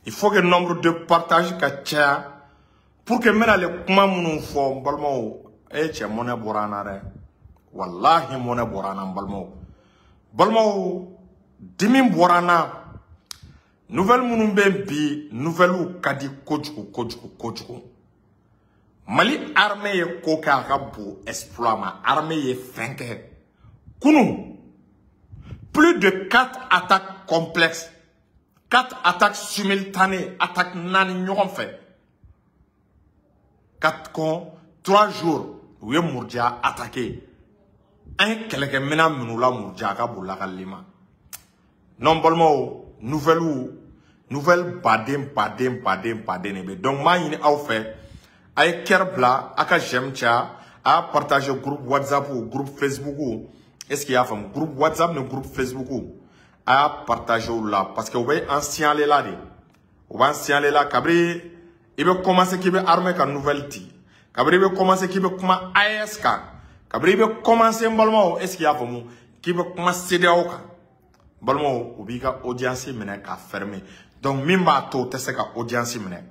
Il faut que nombre de partage ka caya pour que n bɛna le kuma minnu fɔ n balimaw. E cɛ, mɔnɛ bɔra an na dɛ, walahi mɔnɛ bɔra an na n balimaw. Balimaw, dimi bɔra an na. Nouvelle minnu bɛ bi, nouvelle ka di kojugu kojugu kojugu. Mali armée ye ko kɛ, a ka bon exploit ma. Armée ye fɛn kɛ kunun, plus de 4 attaques complexes, 4 attaques simultanées, attaques naani ɲɔgɔn fɛ, 4 con 3 jours. U ye Murja attaqué. An ye kɛlɛkɛminɛn minnu la Murja, a ka bon lakalili ma. Non, balimaw, nouvelle baden baden baden baden de bɛ. Donc n b'a ɲini aw fɛ, a ye cœur bila, a ka j'aime caya, a y'a partager groupe WhatsApp, groupe Facebook. Est-ce qu'il y'a faamu? Groupe WhatsApp ni groupe Facebook, a y'a partager o la, parce que u bɛ an signaler la de, u b'an signaler la. Kabini i bɛ commencer k'i bɛ armée ka nouvelle di, kabini i bɛ commencer k'i bɛ kuma AES kan, kabini i bɛ commencer, n balimaw, est-ce qu'il y'a faamu, k'i bɛ kuma CEDEAO kan, balimaw, u b'i ka audience minɛ k'a fermer. Donc min b'a to u tɛ se ka audience minɛ,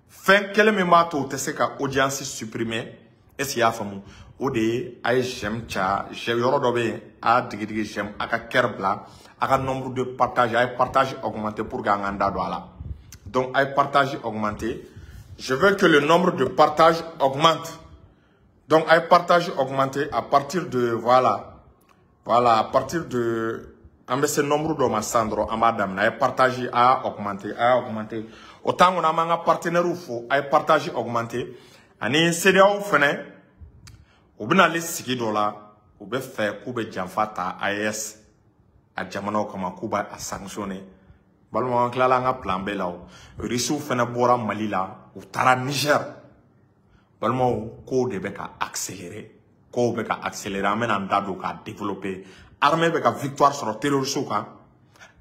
fɛn kelen min b'a to u tɛ se ka audience supprimer, est-ce qu'il y'a faamu, o de ye a ye j'aime caya. Yɔrɔ dɔ bɛ yen, a y'a digi digi j'aime, a ka cœur bila, a ka nombre de partage, a ye partage augmenter pour que an k'an da don a la. Donc a ye partage augmenter, je veux que le nombre de partage augmente. Donc a ye partage augmenter à partir de, voilà voilà, à partir de, an bɛ se nombre dɔ ma sisan dɔrɔn, an b'a daminɛ. A ye partage, a y'a augmenter, a y'a augmenter. O temps kɔnɔ, an b'an ka partenaires fo. A ye partage augmenter. Ani CEDEAO fɛnɛ, u bɛna ale sigi dɔ la, u bɛ fɛ k'u bɛ janfa ta AES a jamanaw kama, k'u b'a sanctionner. Balimaw, an tilala an ka plan bɛɛ la. O Rusiw fɛnɛ bɔra Mali la, u taara Niger. Balimaw, kow de bɛ ka accélérer, kow bɛ ka accélérer. An bɛna an da don k'a développer. Armée bɛ ka victoire sɔrɔ terroristes kan.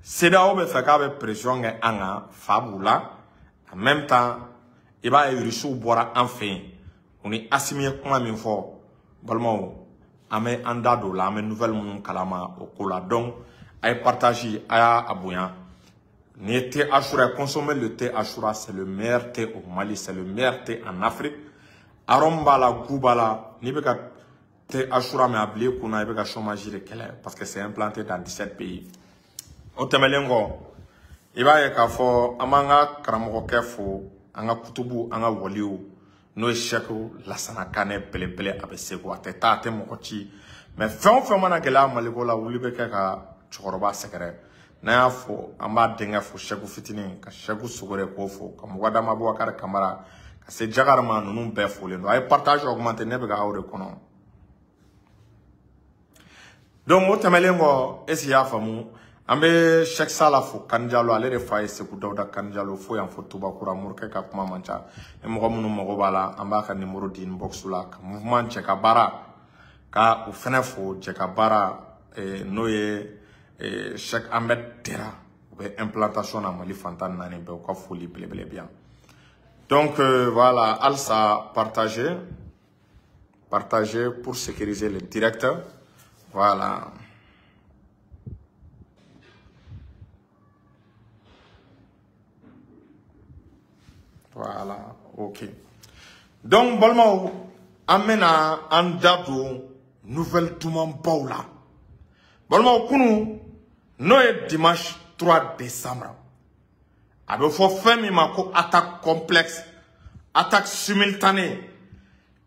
CEDEAO bɛ fɛ k'a bɛ pression kɛ an kan, fa b'u la. En même temps, i b'a ye Rusiw bɔra an fɛ yen, u ni Asimi ye kuma min fɔ, balimaw, an bɛ an da don o la, an bɛ nouvelle minnu kalama o ko la. Donc a ye partage, a y'a bonya. Ni ye thé Achoura, consommer le thé Achoura, c'est le meilleur thé au Mali, c'est le meilleur thé en Afrique. Arôme b'a la, goût b'a la. N'i bɛ ka thé Achoura min, a bila i kunna i bɛ ka chômage de kɛlɛ, parce que c'est implanté dans 17 pays. O tɛmɛnen kɔ, i b'a ye k'a fɔ an b'an ka karamɔgɔkɛ fo, an ka kutubu, an ka waliw, n'o ye Sɛku Lasana Kanɛ belebele. A bɛ Segu, a tɛ taa, a tɛ mɔgɔ ci, mais fɛn o fɛn mana gɛlɛya Maliko la, wuli bɛ kɛ ka cɛkɔrɔba sɛgɛrɛ. N'an y'a fo, an b'a denkɛ fo, Sɛku fitinin, ka Sɛku Sogore k'o fo, ka Mugadamu Abubakari Kamara, ka se Jagara ma, ninnu bɛɛ folen don. A ye partage augmenter, ne bɛ ka aw de kɔnɔ. Donc o tɛmɛnen kɔ, est ce que i y'a faamu, an bɛ Cheikh Sala fo Kanjalo, ale de fa ye Segu Dawuda Kanjalo, fo yan fo Tubakura. Morikɛ ka kuma man ca, ni mɔgɔ minnu mago b'a la, an b'a ka numéro di inbox la. Ka mouvement cɛ ka baara, ka o fɛnɛ fo, cɛ ka baara, n'o ye Cheikh Ahmed Tera, u bɛ implantation na Mali fantan naani bɛɛ, u ka foli belebele bi yan. Donc voilà, halisa partager, partager pour sécuriser le direct. Voilà. Voilà, ok. Donc, balimaw, an bɛna an da don nouvelle dumanbaw la. Balimaw, kunun, n'o ye dimanche 3 décembre, a bɛ fɔ fɛn min ma ko attaque complexe, attaque simultanée,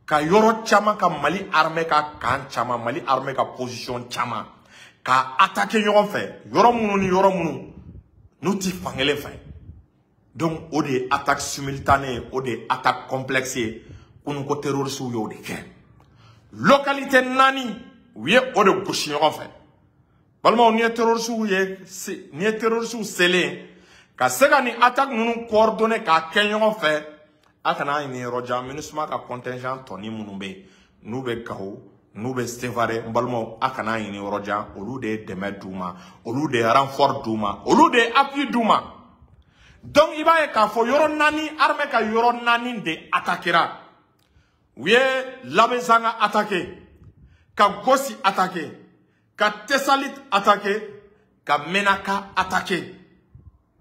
ka yɔrɔ caman, ka Mali armée ka camp caman, Mali armée ka position caman, ka attaquer ɲɔgɔn fɛ, yɔrɔ minnu ni yɔrɔ minnu n'u ti fankelen fɛ. Donc o de ye attaque simultanée, o de ye attaque complexe ye. Kunun ko terroristes y'o de kɛ. Localité naani, u ye o de gosi ɲɔgɔn fɛ. Balimaw, n'i ye terroristes ye, n'i ye terroristes selen ka se ka nin attaque ninnu coordonner k'a kɛ ɲɔgɔn fɛ, a kana ɲini yɔrɔ jan. MINUSMA ka contingent tɔni minnu bɛ yen, n'u bɛ Gawo, n'u bɛ Sevare, n balimaw, a kana ɲini yɔrɔ jan, olu de ye dɛmɛ d'u ma, olu de ye renfort d'u ma, olu de ye appui d'u ma. Donc i b'a ye k'a fɔ yɔrɔ naani, armée ka yɔrɔ naani de attaquera. U ye Labezanga attaqué, ka Gosi attaqué, ka Tessalit attaqué, ka Menaka attaqué.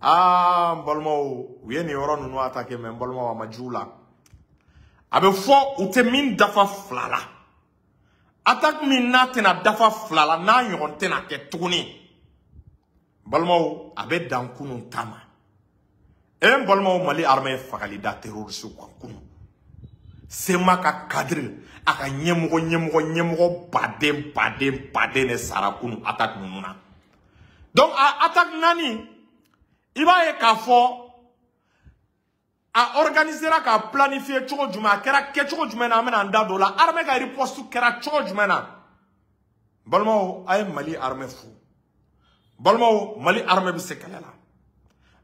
Aa, n balimaw, u ye nin yɔrɔ ninnu attaqué, mais n balimaw, a ma jiw la. A bɛ fɔ u tɛ min dafa fila la. Attaque min n'a tɛna dafa fila la, n'a ɲɔgɔn tɛna kɛ tuguni. Balimaw, a bɛ dan kunun ta ma. E n balimaw, Mali armée ye fagali da terroriste kan kunun. CMA ka cadre, a ka ɲɛmɔgɔ ɲɛmɔgɔ ɲɛmɔgɔ baden baden baden de sara kunun attaque ninnu na. Donc a attaque naani, i b'a ye k'a fɔ a organisera k'a planifier cogo jumɛn, a kɛra kɛcogo jumɛn na, an bɛna an da don o la. Armée ka riposte kɛra cogo jumɛn na. Balimaw, a ye Mali armée fo. Balimaw, Mali armée bɛ se kɛlɛ la.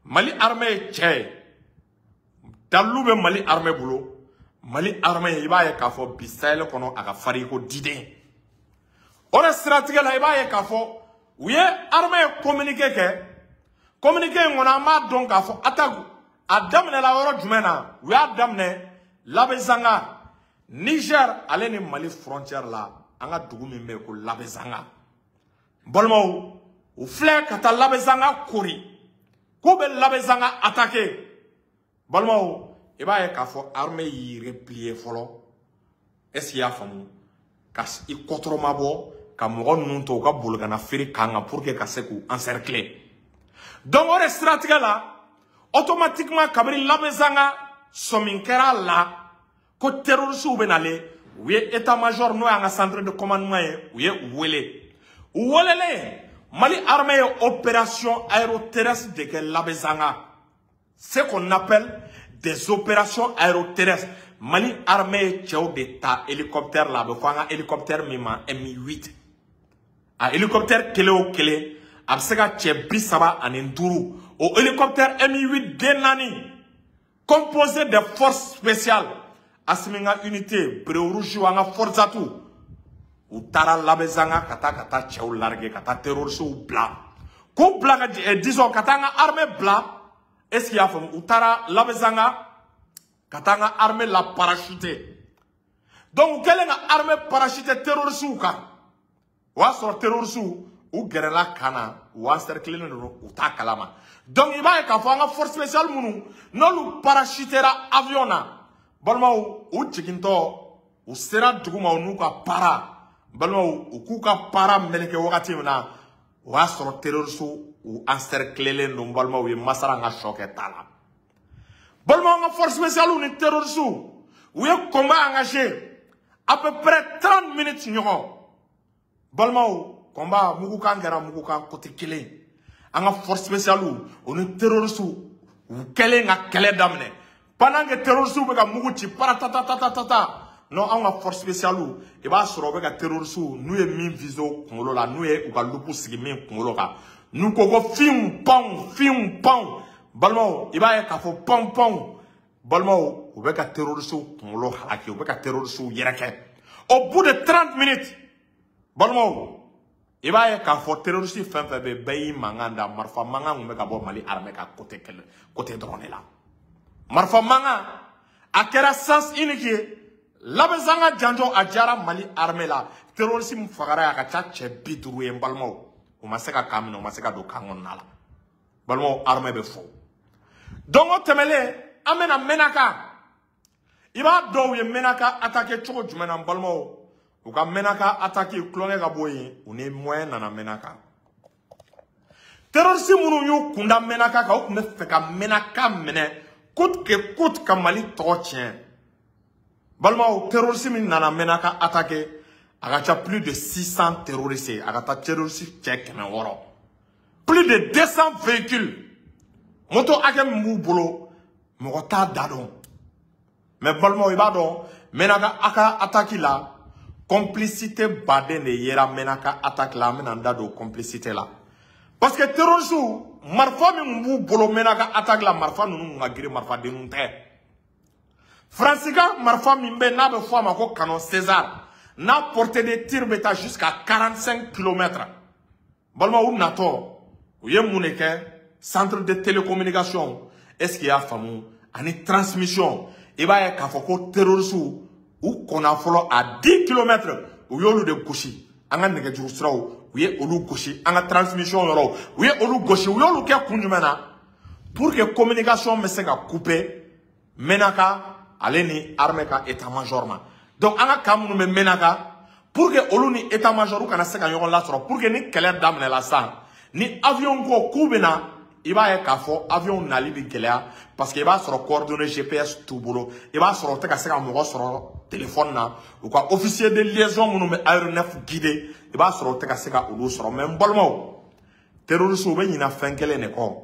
Mali armée ye cɛ ye, dalilu bɛ Mali armée bolo. Mali armée, i b'a ye k'a fɔ bi Sahel kɔnɔ, a ka farin ko diden. O de siratigɛ la, i b'a ye k'a fɔ u ye armée ye communiqué kɛ. Communiqué in kɔnɔ, an b'a dɔn k'a fɔ attaque a daminɛla yɔrɔ jumɛn na. U y'a daminɛ Labezanga, Niger ale ni Mali frontière la, an ka dugu min bɛ yen ko Labezanga. Balimaw, u filɛ ka taa Labezanga kori, k'u bɛ Labezanga attaquer. Balimaw, i b'a ye k'a fɔ armée y'i replier fɔlɔ. Est ce que i y'a faamu? Ka i kɔtɔrɔma bɔ ka mɔgɔ ninnu to u ka boli ka na feere kan kan pour que ka se k'u encercler. Donc o de siratigɛ la, automatiquement, kabini Labezanga sɔmin kɛra la ko terroristew bɛ nalen, u ye état major, n'o y'an ka centre de commandement ye, u ye u wele. U welelen, Mali armée ye opération aéroterrestre de kɛ Labezanga, ce qu'on appelle des opérations aéroterrestres. Mali armée ye cɛw de ta hélicoptère la, a bɛ fɔ an ka hélicoptère min ma Mi-8. A hélicoptère kelen o kelen, a bɛ se ka cɛ 35. O hélicoptère Mi-8 den naani, composé des forces spéciales, Assimi ka unité, béret rouge, an ka FORSAT, u taara Labezanga ka taa cɛw larguer, ka taa terroristew bila, k'u bila ka, disons, ka taa an ka armée bila. Est ce que i y'a faamu? U taara Labezanga ka taa an ka armée la parachuter. Donc u kɛlen ka armée parachuter terroristew kan, o y'a sɔrɔ terroristew u gɛrɛla kan na, u encercler don, u t'a kalama. Donc i b'a ye k'a fɔ an ka force spéciale minnu n'olu parachutera avion na, balimaw, u jigintɔ, u sera dugu ma, u n'u ka para. Balimaw, u k'u ka para meleke wagati min na, o y'a sɔrɔ terroristew u encercler don. Balimaw, u ye masara an ka sɔ kɛ ta la. Balimaw, an ka force spéciale ni terroristew, u ye combat engagé à peu près 30 minutes ɲɔgɔn. Balimaw, combat mugukan kɛra mugukan côté kelen. An ka force spéciale o ni terroristew, u kɛlen ka kɛlɛ daminɛ, pendant que terroristew bɛ ka mugu ci paratatatata, non, anw ka force spéciale, i b'a sɔrɔ u bɛ ka terroristew n'u ye min viser u kunkolo la, n'u ye u ka loupe sigi min kunkolo kan, n'u ko ko finw panw, finw panw, balimaw, i b'a ye k'a fɔ pan panw. Balimaw, u bɛ ka terroristew kunkolo halaki, u bɛ ka terroristew yɛrɛkɛ. Au bout de 30 minutes, balimaw, i b'a ye k'a fɔ terroriste fɛn fɛn bɛ yen, bɛɛ y'i mankan da. Marifa mankan kun bɛ ka bɔ Mali armée ka côté kɛlɛ côté dɔrɔn de la. Marifa mankan a kɛra sens unique ye. Labezanga janjo a diyara Mali armée la. Terroriste min fagara, a ka ca cɛ 50 ye. N balimaw, u ma se ka camp minɛ, u ma se ka don camp kɔnɔna la. Balimaw, armée bɛ fɔ. Donc o tɛmɛnen, an bɛna Menaka. I b'a dɔw ye Menaka attaqué cogo jumɛn na? N balimaw, u ka Menaka attaque tulonkɛ ka bɔ yen, u ni moyen nana Menaka. Terroriste minnu y'u kunda Menaka kan, u tun bɛ fɛ ka Menaka minɛ coûte que coûte, ka Mali tɔgɔ tiɲɛ. Balimaw, terroriste min nana Menaka attaqué, a ka ca plus de 600 terroristes, a ka taa terroriste cɛ 600, plus de 200 véhicules. Moto hakɛ min b'u bolo, mɔgɔ t'a da dɔn. Mais balimaw, i b'a dɔn Menaka a ka attaque la, complicité baden de yera Menaka attaque la. An bɛna n da don complicité la, parce que terroriste marifa min b'u bolo Menaka attaque la, marifa ninnu kun ka girin, marifa denninw tɛ. Faransi ka marifa min bɛ, n'a bɛ fɔ a ma ko canon César, n'a portée de tir bɛ taa jusqu'à 45 km. Balimaw, u natɔ, u ye mun de kɛ? Centre de télécommunication, est ce que i y'a faamu, ani transmission, i b'a ye k'a fɔ ko terroriste u kɔnna fɔlɔ à 10 km, u y'olu de gosi. An ka nɛgɛjuru siraw, u ye olu gosi. An ka transmission yɔrɔw, u ye olu gosi. U y'olu kɛ kun jumɛn na? Pour que communication bɛ se ka couper Menaka ale ni armée ka état-major ma. Donc an ka camp minnu bɛ Menaka, pour que olu ni état-major kana se ka ɲɔgɔn lasɔrɔ, pour que ni kɛlɛ daminɛla sisan, ni avion ko k'u bɛ na, i b'a ye k'a fɔ avion nali bɛ gɛlɛya, parce que i b'a sɔrɔ coordonnées GPS t'u bolo, i b'a sɔrɔ u tɛ ka se ka mɔgɔ sɔrɔ téléphone na, u ka officier de liaison minnu bɛ aéronef guider, i b'a sɔrɔ u tɛ ka se ka olu sɔrɔ. Mais n balimaw, terroristes u bɛ ɲina fɛn kelen de kɔ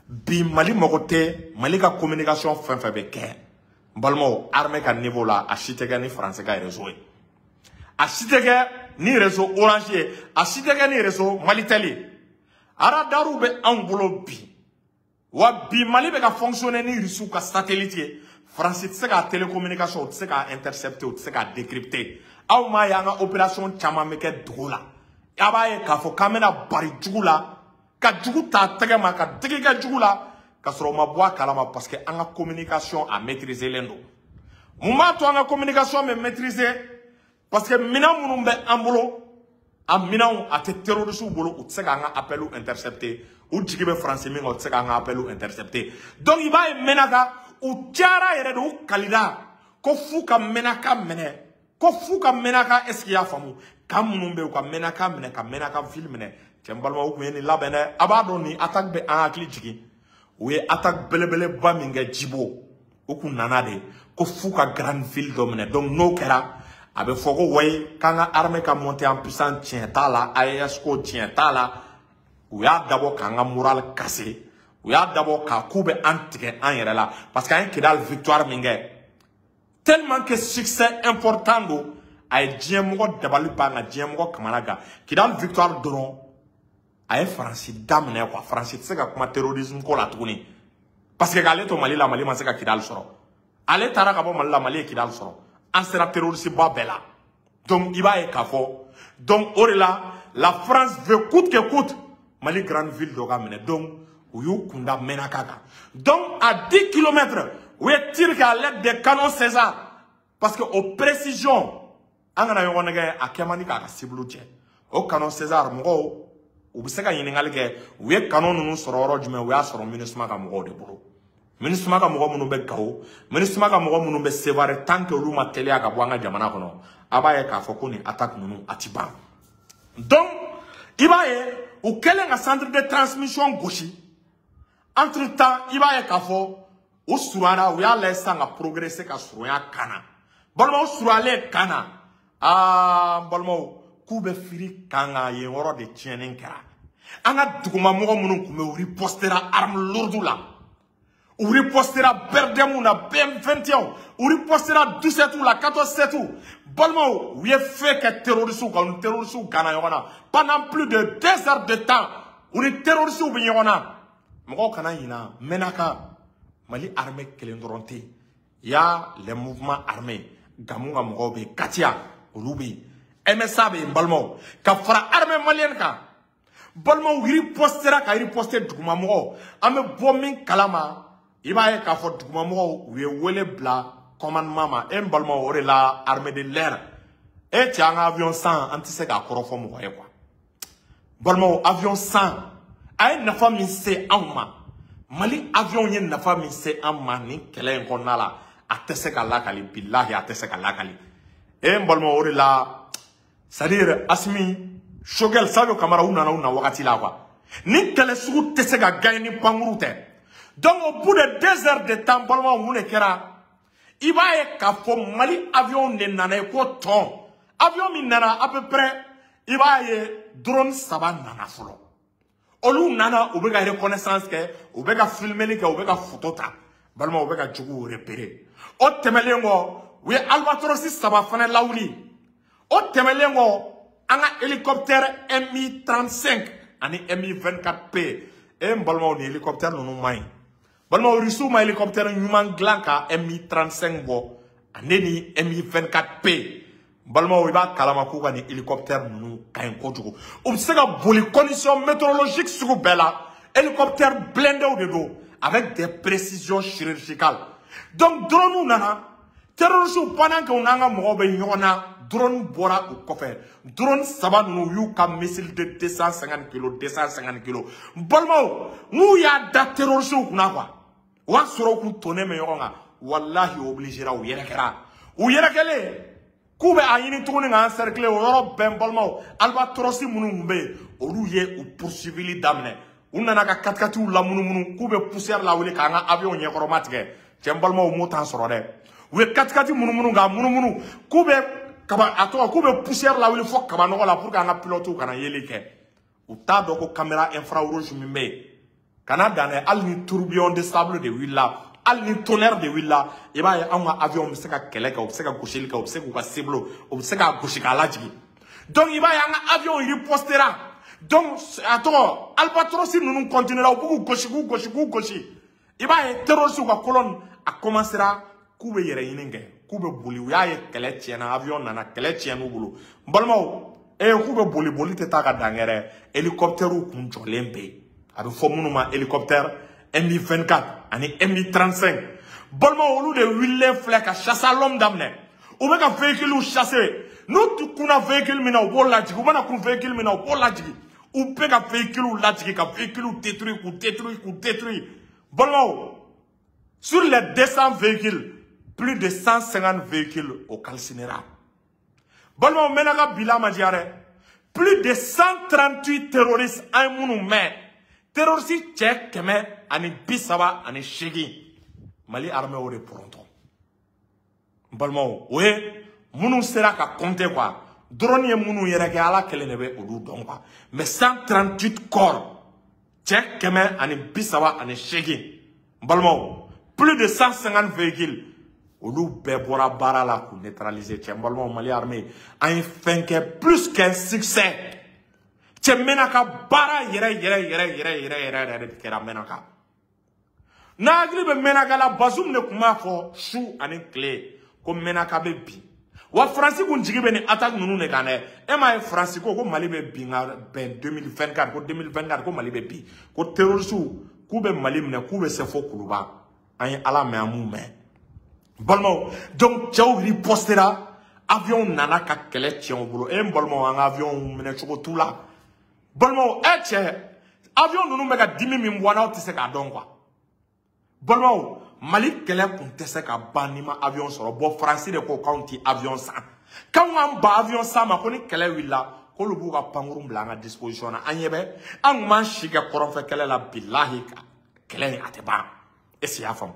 bi. Mali mago tɛ Mali ka communication fɛn fɛn bɛ kɛ, n balimaw, armée ka niveau la, a si tɛ kɛ ni Faransi ka réseau ye, a si tɛ kɛ ni réseau Orange ye, a si tɛ kɛ ni réseau Malitel ye. Radariw bɛ anw bolo bi, wa bi Mali bɛ ka fonctionner ni Rusiw ka satellite ye. Faransi tɛ se k'a télécommunication, u tɛ se k'a intercepter, u tɛ se k'a décrypter. Aw m'a ye an ka opération caman bɛ kɛ dugu la, a b'a ye k'a fɔ k'an bɛna bari jugu la, ka jugu ta tɛgɛ ma, ka digi kɛ jugu la, ka sɔrɔ u ma bɔ a kalama, parce que an ka communication a maîtriser len don. Mun b'a to an ka communication bɛ maîtriser? Parce que minɛn minnu bɛ an bolo, a minɛnw a tɛ terroristes bolo, u tɛ se k'an ka appels intercepter. U jigi bɛ Faransi min kan, u tɛ se k'an ka appels intercepter. Donc i b'a ye Menaka u cayara yɛrɛ de, u kalila ko f'u ka Menaka minɛ, ko f'u ka Menaka. Est ce que i y'a faamu? Camp minnu bɛ yen, u ka Menaka minɛ, ka Menaka ville minɛ. Cɛ, n balimaw, u tun ye nin labɛn dɛ. A b'a dɔn nin attaque bɛ an hakili jigin, u ye attaque belebeleba min kɛ Jibo, u kun nana de ko f'u ka grande ville dɔ minɛ. Donc n'o kɛra, a bɛ fɔ ko wayi, k'an ka armée ka monter en puissance tiɲɛ t'a la, AES ko tiɲɛ t'a la. U y'a dabɔ k'an ka moral casser, u y'a dabɔ k'a k'u bɛ an tigɛ an yɛrɛ la, parce que an ye Kidal victoire min kɛ, tellement que succès important don, a ye diɲɛmɔgɔ dabali ban ka diɲɛmɔgɔ kamana gan. Kidal victoire dɔrɔn a ye Faransi daminɛ quoi. Faransi tɛ se ka kuma terrorisme ko la tuguni, parce que k'ale to Mali la, Mali ma se ka Kidal sɔrɔ. Ale taara ka bɔ Mali la, Mali ye Kidal sɔrɔ, an sera terroriste ba bɛɛ la. Donc i b'a ye k'a fɔ, donc o de la, la France veut coûte que coûte Mali grande ville dɔ ka minɛ. Donc u y'u kunda Menaka kan. Donc à 10 kilomètres, u ye tir kɛ à l'aide des canons César, parce que o précision, an kana ɲɔgɔn nɛgɛ, a kɛ man di k'a ka cible cɛ. O canon César, mɔgɔw u bɛ se ka ɲininkali kɛ, u ye canon ninnu sɔrɔ yɔrɔ jumɛn? U y'a sɔrɔ MINUSMA ka mɔgɔw de bolo. MINUSMA ka mɔgɔ minnu bɛ Gawo, MINUSMA ka mɔgɔ minnu bɛ Sevare, tant que olu ma teliya ka bɔ an ka jamana kɔnɔ, a b'a ye k'a fɔ ko nin attaque ninnu a ti ban. Donc i b'a ye u kɛlen ka centre de transmission gosi, entre temps i b'a ye k'a fɔ u surunyara, u y'a lajɛ sisan ka progresser ka surunya kan na. Balimaw, surunyalen kan na, aa n balimaw, k'u bɛ firi kan kan yen, yɔrɔ de tiɲɛni kɛra. An ka dugumamɔgɔ minnu tun bɛ, u ripostera arme lourde la, u ripostera BRDM na, BM21, u ripostera 17 la, 14 7. Balimaw, u ye feu kɛ terroristes kan, u ni terroristes ganna ɲɔgɔn na pendant plus de 2 heures de temps, u ni terroristes bɛ ɲɔgɔn na. Mɔgɔw kana ɲina, Menaka, Mali armée kelen dɔrɔn tɛ yen. Y a les mouvements armés, Gamu ka mɔgɔw bɛ yen, Katia olu bɛ yen, MSA bɛ yen, balimaw, ka fara armée malienne kan. Balimaw, ripostera ka riposter dugumamɔgɔw. An bɛ bɔ min kalama, i b'a ye k'a fɔ dugumamɔgɔw u ye wele bila commandement ma. E n balimaw, o de la armée de l'air, e cɛ, an ka avion san, an tɛ se k'a kɔrɔfɔ mɔgɔ ye quoi. Balimaw, avion san a ye nafa min se anw ma, Mali avion ye nafa min se an ma nin kɛlɛ in kɔnɔna la, a tɛ se ka lakali, bilahi a tɛ se ka lakali. E n balimaw, o de la, c'est à dire Asimi, Choguel, Sadio Kamara, u nana u na wagati la quoi. Ni kɛlɛ sugu tɛ se ka gagner ni pankuru tɛ. Donc au bout de 2 heures de temps, balimaw, mun de kɛra? I b'a ye k'a fɔ Mali avion de nana ye ko tɔn avion min nana, à peu près i b'a ye drone saba nana fɔlɔ. Olu nana, u bɛ ka reconnaissance kɛ, u bɛ ka filmeli kɛ, u bɛ ka photo ta, balimaw, u bɛ ka juguw repérer. O tɛmɛnen kɔ, u ye Albatros saba fana lawuli. O tɛmɛnen kɔ, an ka hélicoptère Mi 35 ani Mi 24P. E n balimaw, nin hélicoptère ninnu man ɲi. Balimaw, Rusiw ma hélicoptère ɲuman dilan ka Mi 35 bɔ ale ni Mi 24P. Balimaw, i b'a kalama k'u ka nin hélicoptère ninnu ka ɲi kojugu, u bɛ se ka boli condition météorologique sugu bɛɛ la. Hélicoptère blindéw de don avec des précisions chirurgicales. Donc drone nana, terroristes, pendant que u n'an ka mɔgɔw bɛ ɲɔgɔn na Drone bɔra u kɔfɛ. Drone saba ninnu, u y'u ka missile de 250 kilos, 250 kilos. N balimaw, n'u y'a da terroriste kunna quoi, o y'a sɔrɔ u kun tonnen bɛ ɲɔgɔn kan. Walahi, obligera, u yɛrɛkɛra. U yɛrɛkɛlen k'u bɛ a ɲini tuguni k'an encercler, o yɔrɔ bɛɛ, n balimaw, albatros minnu tun bɛ yen, olu ye u poursuivili daminɛ. U nana ka katikatiw lamunumunu k'u bɛ poussière lawuli k'an ka avion ɲɛkɔrɔma tigɛ. Cɛ, n balimaw, m'o t'an sɔrɔ dɛ. U ye katikati munumunu k'a munumunu k'u bɛ kaba, a tɔgɔ, k'u bɛ poussière lawuli fo kabanɔgɔ la pour que an ka pilotes kana yeli kɛ. U t'a dɔn ko caméra infrarouge min bɛ yen, kana dan dɛ, hali ni tourbillon de sable de wulila, hali ni tonnerre de wulila, i b'a ye anw ka avion bɛ se ka kɛlɛ kɛ, u bɛ se ka gosili kɛ, u bɛ se k'u ka cible, u bɛ se k'a gosi k'a lajigin. Donc i b'a ye an ka avion ripostera. Donc a tɔgɔ, albatros ninnu continuera, u b'u gosi, k'u gosi, k'u gosi. I b'a ye terroriste ka colonne a commencera k'u bɛ yɛrɛ ɲini kɛ, k'u bɛ boli. U y'a ye kɛlɛ tiɲɛna, avion nana, kɛlɛ tiɲɛn'u bolo. N balimaw, ee, k'u bɛ boli, boli tɛ taa ka dan kɛ dɛ. Hélicoptère kun jɔlen bɛ yen, a bɛ fɔ minnu ma hélicoptère Mi 24 ani Mi 35. Balimaw, olu de wulilen filɛ ka chasse à l'homme daminɛ. U bɛ ka véhicule chasser. N'u kunna véhicule min na, u b'o lajigin. U mana kun véhicule min na, u b'o lajigin. U bɛ ka véhicule lajigin, ka véhicule détruire, k'u détruire, k'u détruire. Balimaw, sur les 200 véhicules, plus de 150 véhicules o calcinera. Balimaw, Menaka bila ma diya dɛ. Plus de 138 terroristes, an ye minnu mɛn, terroriste cɛ 138, Mali armée o de pɔrɔntɔ. N balimaw, o ye minnu sera ka compter quoi. Drone ye minnu yɛrɛ kɛ, Ala kelen de bɛ olu dɔn quoi. Mais 138 corps, cɛ 138, n balimaw, plus de 150 véhicules, olu bɛɛ bɔra baara la k'u neutraliser. Cɛ, n balimaw, Mali armée, an ye fɛn kɛ plus qu'un succès. Cɛ, Menaka baara yɛrɛ yɛrɛ yɛrɛ yɛrɛ yɛrɛ yɛrɛ yɛrɛ de kɛra Menaka. N'a hakili bɛ Menaka la, Bazum de tun b'a fɔ su ani tile ko Menaka bɛ bin. Wa Faransi kun jigi bɛ nin attaque ninnu de kan dɛ. E m'a ye, Faransi ko ko Mali bɛ bin ka bɛn 2024, ko 2024 ko Mali bɛ bin, ko terroriste k'u bɛ Mali minɛ, k'u bɛ se fo Kuluba. An ye Ala mɛn, an m'u mɛn, balimaw. Donc cɛw ripostera, avion nana ka kɛlɛ tiɲɛ u bolo. E n balimaw, an ka avion minɛ cogo t'u la. Balimaw, e cɛ, avion ninnu bɛ ka dimi min bɔ an na, aw tɛ se k'a dɔn quoi. Balimaw, Mali kɛlɛ kun tɛ se ka ban n'i ma avion sɔrɔ. Bɔn, Faransi de ko k'anw ti avion san, k'anw k'an ban avion san ma, ko ni kɛlɛ wulila, k'olu b'u ka pankurun bila an ka disposition na. An ɲɛ bɛ, an kun b'an si kɛ kɔrɔnfɛ kɛlɛ la, bilahi, kɛlɛ in a tɛ ban. Est ce que i y'a faamu?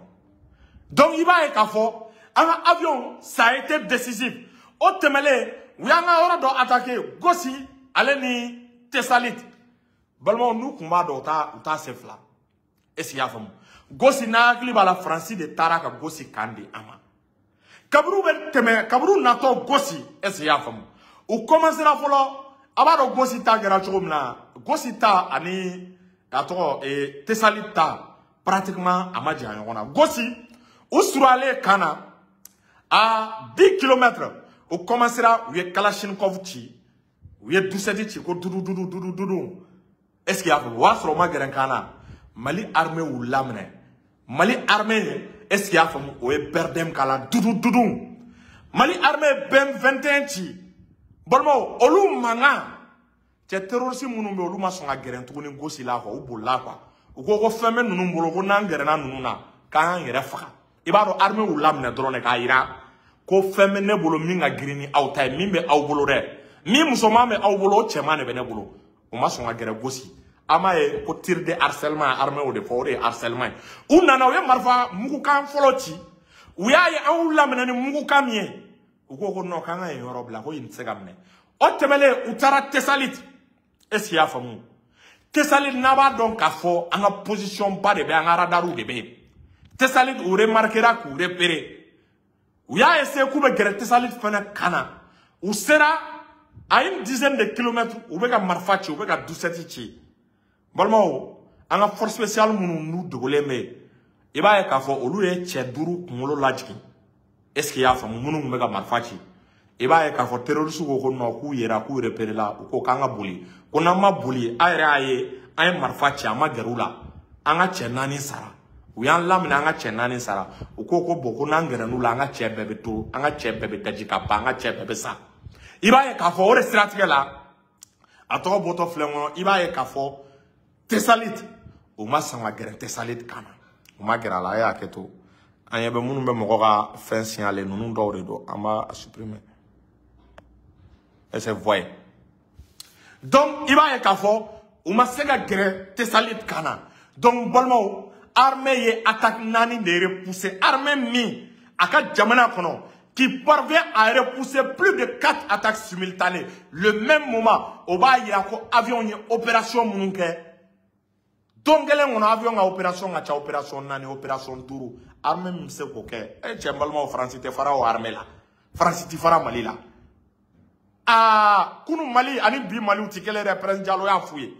Donc i b'a ye k'a fɔ an ka avion, ça a été décisif. O tɛmɛlen, u y'an ka yɔrɔ dɔ attaqué, Gosi ale ni Tesalit. Balimaw, n'u kun b'a dɔn, u t'a se fila. Est ce que i y'a faamu? Gosi, n'a hakili b'a la, Faransi de taara ka Gosi kan di an ma. Kaburu bɛ tɛmɛ, kaburu natɔ Gosi, est ce que i y'a faamu, u commencera fɔlɔ. A b'a dɔn Gosi ta kɛra cogo min na. Gosi ta ani a tɔgɔ Tesalit ta, pratiquement a ma janya ɲɔgɔn na. Gosi, u surunyalen kan na à 10 kilomètres, u commencera, u ye kalachnikov ci, u ye dusɛti ci, ko dudu dudu dudu dudu. Est ce que i y'a faamu? O y'a sɔrɔ u ma gɛrɛ kan na. Mali armée y'u laminɛ. Mali armée, est ce que i y'a faamu, o ye BRDM k'a la, dudu dudu. Mali armée ye BM 21 ci. Balimaw, olu mankan cɛ, terroriste minnu bɛ yen, olu ma sɔn ka gɛrɛ tuguni Gosi la quoi. U bolila quoi. U ko ko fɛn bɛ ninnu bolo, ko n'an gɛrɛna ninnu na, k'an y'an yɛrɛ faga. I b'a dɔn, armée y'u laminɛ dɔrɔn de k'a yira ko fɛn bɛ ne bolo min ka girin ni aw ta ye. Min bɛ aw bolo dɛ, min musoman bɛ aw bolo, o cɛman de bɛ ne bolo. U ma sɔn ka gɛrɛ Gosi. An b'a ye ko tir de harcèlement, armée o de fɔ, o de ye harcèlement ye. U nana, u ye marifa mugukan fɔlɔ ci. U y'a ye an y'u laminɛ ni mugukan min ye, u ko ko non, k'an ka yen yɔrɔ bila, ko yen tɛ se ka minɛ. O tɛmɛnen, u taara Tesalit. Est ce que i y'a faamu? Tesalit, n'a b'a dɔn k'a fɔ an ka position ba de bɛ, an ka radarw de bɛ yen Tesalit. U remarquera k'u repérer. U y'a essayé k'u bɛ gɛrɛ Tesalit fɛnɛ kan na. U sera à une dizaine de kilomètres, u bɛ ka marifa ci, u bɛ ka dusɛti ci. Balimaw, an ka force spéciale minnu n'u dogolen bɛ yen, i b'a ye k'a fɔ olu ye cɛ 5 kunkolo lajigin. Est ce que i y'a faamu? Minnu tun bɛ ka marifa ci, i b'a ye k'a fɔ terroriste ko ko non, k'u yera, k'u repéré la. U ko k'an ka boli, ko n'an ma boli, a yɛrɛ y'a ye an ye marifa ci, an ma gɛrɛ u la, an ka cɛ 4 sara. U y'an laminɛ, an ka cɛ 4 sara. U ko ko bon, ko n'an gɛrɛ n'u la, an ka cɛ bɛɛ bɛ to, an ka cɛ bɛɛ bɛ daji ka ban, an ka cɛ bɛɛ bɛ sa. I b'a ye k'a fɔ o de siratigɛ la, a tɔgɔ bɔtɔ filɛ kɔnɔ, i b'a ye k'a fɔ Tessalit, u ma sɔn ka gɛrɛ Tessalit kan na, u ma gɛrɛ a la. A y'a kɛ to an ɲɛ bɛ minnu bɛ mɔgɔ ka fɛn signalé, ninnu dɔw de don, an b'a supprimer. Est-ce que vous voyez? Donc i b'a ye k'a fɔ u ma se ka gɛrɛ Tessalit kan na. Donc balimaw, armée ye attaque 4 de repousser. Armée min a ka jamana kɔnɔ qui parvient à repousser plus de 4 attaques simultanées le même moment, o b'a yira ko avion ye opération minnu kɛ don kelen kɔnɔ, avion ka opération ka ca opération 4, opération 5. Armée min bɛ se k'o kɛ, e cɛ n balimaw, Faransi tɛ fara o armée la, Faransi tɛ fara Mali la. Aa, kunu Mali ani bi Maliw tɛ kelen dɛ, Prince Diallo y'a f'u ye.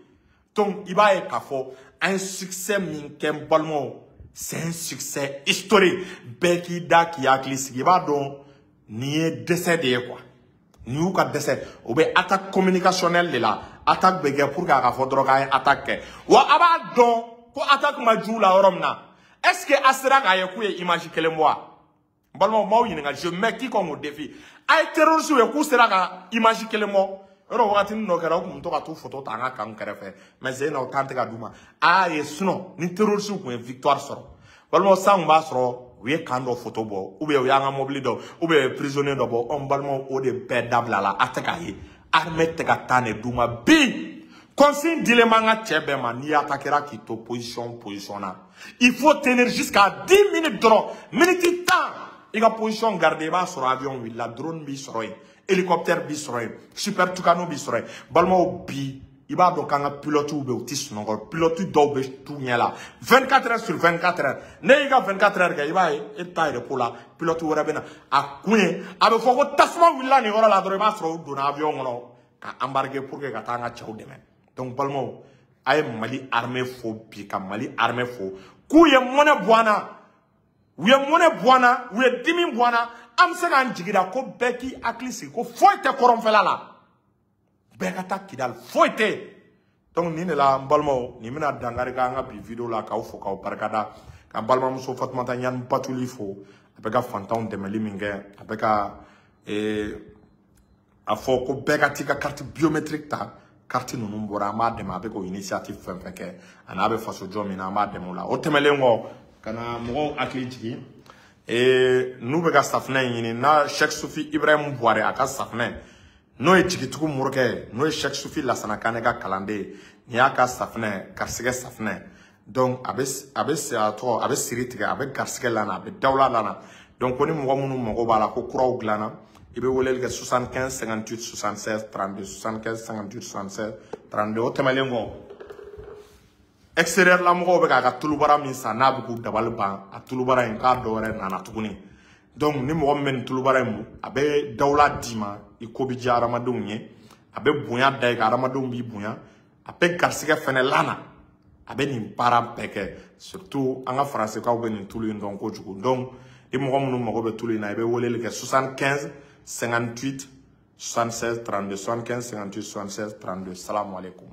Donc i b'a ye k'a fɔ an ye succès min kɛ, n balimaw, c'est un succès historique. Bɛɛ k'i da k'i hakili sigi, i b'a dɔn nin ye dɛsɛ de ye quoi. Nin y'u ka dɛsɛ, o bɛ attaque communicationnelle de la. Attaque bɛ kɛ pour que a ka fɔ dɔrɔn k'an ye attaque kɛ. Wa a b'a dɔn ko attaque ma ju la yɔrɔ min na, est-ce que a sera k'a ye k'u ye image kelen bɔ wa? N balimaw, m'aw ɲininka, je mets quiconque au défi. A ye terroriste ye k'u sera ka image kelen bɔ yɔrɔ? Wagatinin dɔ kɛra, u tun bɛ to ka t'u photo ta an ka kan kɛrɛfɛ, mais sen na o temps tɛ ka d'u ma. A y'a ye, sinon ni terroriste tun ye victoire sɔrɔ, balimaw, san kun b'a sɔrɔ u ye kan dɔ photo bɔ, ou bien u y'an ka mobili dɔ, ou bien u ye prisonnier dɔ bɔ. Anw balimaw, o de bɛɛ dabila la, a tɛ k'a ye. Armée tɛ ka taa de d'u ma bi. Consigne dilen b'an ka cɛ bɛɛ ma, n'i attaquera, k'i to position na, il faut tenir jusqu'à 10 minutes dɔrɔn, minute 10, i ka position garder. I b'a sɔrɔ avion wulila, drone b'i sɔrɔ yen, hélicoptère b'i sɔrɔ yen, super Tucano b'i sɔrɔ yen. Balimaw, bi i b'a dɔn k'an ka pilotes bɛ yen, u tɛ sunɔgɔ. Pilote dɔw bɛ t'u ɲɛ la 24 heures sur 24 heures. Ne y'i ka 24 heures kɛ, i b'a ye e bɛ taa repos la, pilote wɛrɛ bɛ na. A kun ye, a bɛ fɔ ko tasuma wulila nin yɔrɔ la dɔrɔn, i b'a sɔrɔ u donna avion kɔnɔ ka embarquer pour que ka taa an ka cɛw dɛmɛ. Donc balimaw, a ye Mali armée fo bi, ka Mali armée fo k'u ye mɔnɛ bɔ an na, u ye mɔnɛ bɔ an na, u ye dimi bɔ an na. An bɛ se k'an jigi da ko bɛɛ k'i hakili sigi ko foyi tɛ kɔrɔnfɛla la, bɛɛ ka taa Kidali, foyi tɛ yen. Donc nin de la, n balimaw, nin bɛna dankari kɛ an ka bi vidéo la, k'aw fo k'aw barikada, ka n balimamuso Fatumata Ɲani Batuli fo. A bɛ ka fantanw dɛmɛli min kɛ, a bɛ ka a fɔ ko bɛɛ ka t'i ka carte biométrique ta. Carte ninnu bɔra, an b'a dɛmɛ, a bɛ k'o initiative fɛn fɛn kɛ, a n'a bɛ faso jɔ min na, an b'a dɛmɛ o la. O tɛmɛnen kɔ, ka na mɔgɔw hakili jigin, n'u bɛ ka safunɛ in ɲini n'a Cheikh Sufi Ibrahim Buware, a ka safunɛ, n'o ye jigitugu morikɛ ye, n'o ye Cheikh Sufi Lasana Kane ka kalanden ye, nin y'a ka safunɛ, garisɛgɛ safunɛ. Donc a bɛ a tɔgɔ, a bɛ siri tigɛ, a bɛ garisɛgɛ lana, a bɛ dawula lana. Donc ko ni mɔgɔ minnu mago b'a la, ko kuraw dilanna, i bɛ weleli kɛ 75 58 76 32, 75 58 76 32. O tɛmɛnen kɔ, extérieur la mɔgɔw bɛ k'a ka tulubara min san, n'a bɛ k'u dabali ban, a tulubara in k'a dɔ wɛrɛ nana tuguni. Donc ni mɔgɔ min bɛ nin tulubara in mun, a bɛ dawula d'i ma, i ko bɛ diya hadamadenw ye, a bɛ bonya da i kan, hadamadenw b'i bonya, a bɛ garisɛgɛ fɛnɛ lana, a bɛ nin baara bɛɛ kɛ. Surtout an ka faransɛkaw bɛ nin tulu in dɔn kojugu. Donc ni mɔgɔ minnu mago bɛ tulu in na, i bɛ weleli kɛ 75 58 76 32, 75 58 76 32. Salamu aleykum.